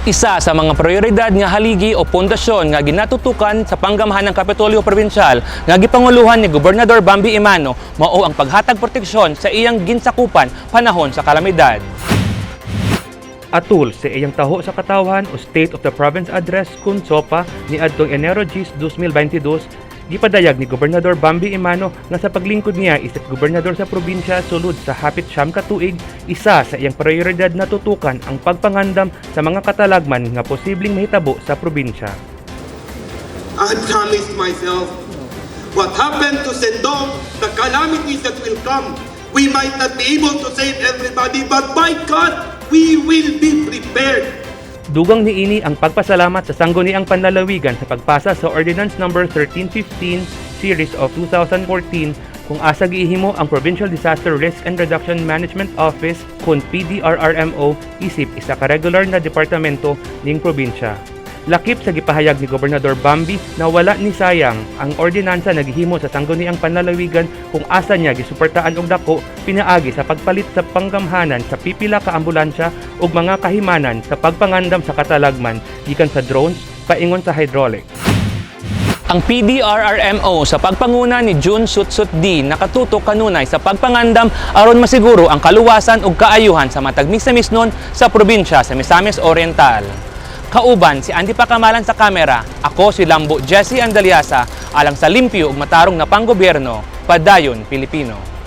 Isa sa mga prioridad nga haligi o pundasyon nga ginatutukan sa panggamhanan ng Kapitolyo Provincial nga gipanguluhan ni Gobernador Bambi Emano mao ang paghatag proteksyon sa iyang ginsakupan panahon sa kalamidad. Atul sa iyang taho sa katawhan o State of the Province Address kun SOPA ni adtong Enero 10, 2022, gipadayag ni Gobernador Bambi Emano nga sa paglingkod niya isip gobernador sa probinsya sulod sa hapit 9 ka tuig, isa sa iyang prioridad na tutukan ang pagpangandam sa mga katalagman nga posibleng mahitabo sa probinsya. I promised myself, what happened to Sendong, the calamities that will come, we might not be able to save everybody, but by God, we will be prepared. Dugang niini ang pagpasalamat sa Sangguniang Panlalawigan sa pagpasa sa Ordinance Number 1315 Series of 2014 kung asa gihimo ang Provincial Disaster Risk and Reduction Management Office kun PDRRMO isip isa ka regular na departamento ning probinsya. Lakip sa gipahayag ni Gobernador Bambi na wala ni sayang ang ordinansa na gihimo sa Sangguniang Panlalawigan kung asa niya gisuportaan og dako pinaagi sa pagpalit sa panggamhanan sa pipila ka ambulansya ug mga kahimanan sa pagpangandam sa katalagman gikan sa drones paingon sa hydraulic. Ang PDRRMO sa pagpanguna ni June Sutsut D nakatutok kanunay sa pagpangandam aron masiguro ang kaluwasan ug kaayuhan sa matag Misamisnon sa probinsya sa Misamis Oriental. Kauban si Andy Pacamalan sa kamera, ako si Lambo Jesse Andaliasa alang sa limpyo ug matarong na panggobyerno, Padayon Pilipino.